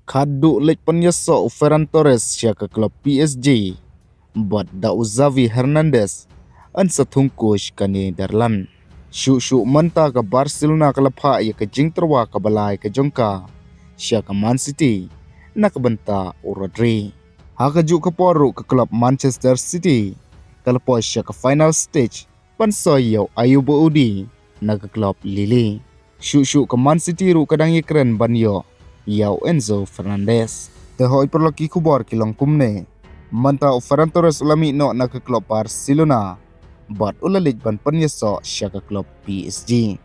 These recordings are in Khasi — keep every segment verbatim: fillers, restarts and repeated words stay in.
Khadduh leit pynïasoh u Ferran Torres sha ka klub P S G bad da u Xavi Hernandez yn sa thung coach ka Netherlands. Shuh shuh mynta ka Barcelona ka la phah ïa ka jingtyrwa kaba lai ka jong ka sha ka Man City na ka bynta u Rodri. Ha kajuh ka por ruh ka klub Manchester City ka la poi sha ka final stage ban soi ïa u Ayoub Aoudi na ka klub Lille. Shuh shuh ka Man City ruh ka dang ïakren ban ïoh ïa u Enzo Fernandez. Te hoi paralok, ki khubor ki long kumne. Mynta u Ferran Torres u la mih noh na ka klub Barcelona bad u la leit ban pynïasoh sha ka klub P S G,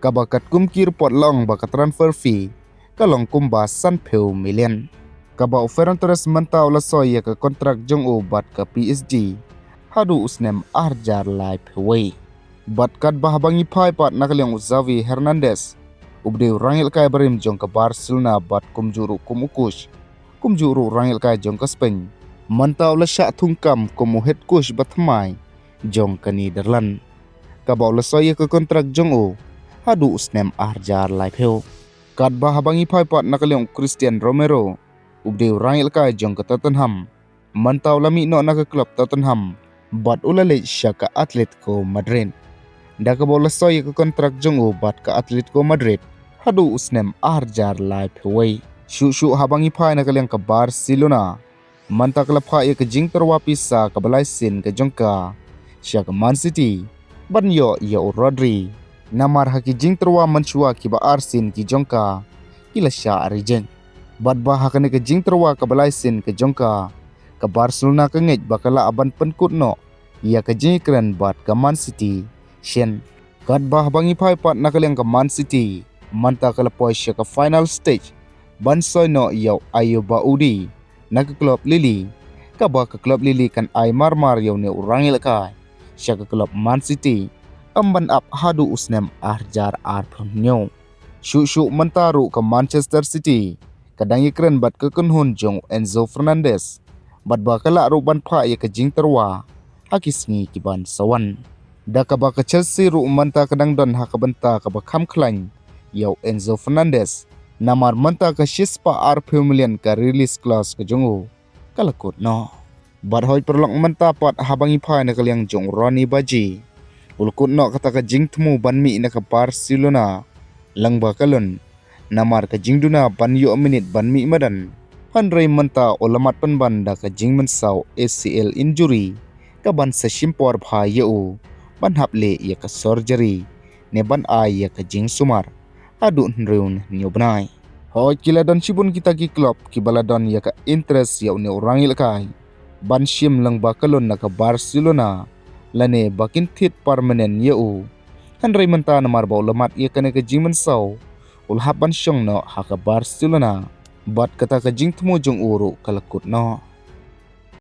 kaba katkum ki report long ba ka transfer fee ka long kumba sanphew million. Kaba u Ferran Torres mynta u la soi ïa ka kontrak jong u bad ka P S G haduh u snem arhajar laiphew wei. Bad katba haba ngi phai pat na ka liang u Xavi Hernandez, u ba dei u rangïalehkai barim jong ka Barcelona bad kumjuh ruh kum u coach, kumjuh ruh u rangïalehkai jong ka Spain, mynta u la shah thungkam kum u head coach ba thymmai jong ka Netherlands, kaba u la soi ïa ka kontrak jong u haduh u snem arhajar laiphew. Katba haba ngi phai pat na ka liang u Christian Romero, u ba dei u rangïalehkai jong ka Tottenham, mynta u la mih noh na ka klub Tottenham bad u la leit sha ka Atletico Madrid, da kaba u la soi ïa ka kontrak jong u bad ka Atletico Madrid haduh u snem arhajar laiphew wei. Shuh shuh haba ngi phai na ka liang ka Barcelona, mynta ka la phah ïa ka jingtyrwa pisa kaba lai sien ka jong ka sha ka Man City ban ïoh ïa u Rodri. Namar ha ki jingtyrwa mynshuwa kiba ar sien ki jong ka ki la shah reject. Bad ba ha kane ka jingtyrwa kaba lai sien ka jong ka, ka Barcelona ka ngeit ba ka lah ban pynkut noh ïa ka jingïakren bad ka Man City shen. Katba haba ngi phai pat na ka liang ka Man City, mynta ka la poi sha ka final stage ban soi noh ïa u Ayoub Aoudi na ka klub Lille, kaba ka klub Lille kan ai marmar ïa une u rangïalehkai sha ka klub Man City, ym ban ap haduh u snem arhajar arphew hynñiew. Shuh shuh mynta ruh ka Manchester City ka dang ïakren bad ka kynhun jong u Enzo Fernandez bad ba ka lah ruh ban phah ïa ka jingtyrwa ha ki sngi ki ban sa wan. Da kaba ka Chelsea ruh mynta ka dang don ha ka bynta kaba kham khlaiñ ïa u Enzo Fernandez, namar mynta ka shispah arphew million ka release clause ka jong u ka la kut noh. Bad hoi paralok, mynta pat haba ngi phai na ka liang jong u Ronny Bargi, u la kut noh kata ka jingthmu ban mih na ka Barcelona lyngba ka lun, namar ka jingduna ban ïoh minit ban mih madan. Hynrei mynta u la mad pynban da ka jingmynsaw A C L injury, kaban sa shim por bha ïa u ban hap leh ïa ka surgery ne ban ai ïa ka jingsumar haduh hynriew ne hynñiew bnai. Hooid, ki la don shibun kita ki klub kiba la don ïa ka interest ïa une u rangïalehkai ban shim lyngba ka lun na ka Barcelona, lane ba kin thied permanent ïa u. Hynrei mynta namar ba u la mad ïa kane ka jingmynsaw, u la hap ban shong noh ha ka Barcelona bad kata ka jingthmu jong u ruh ka la kut noh.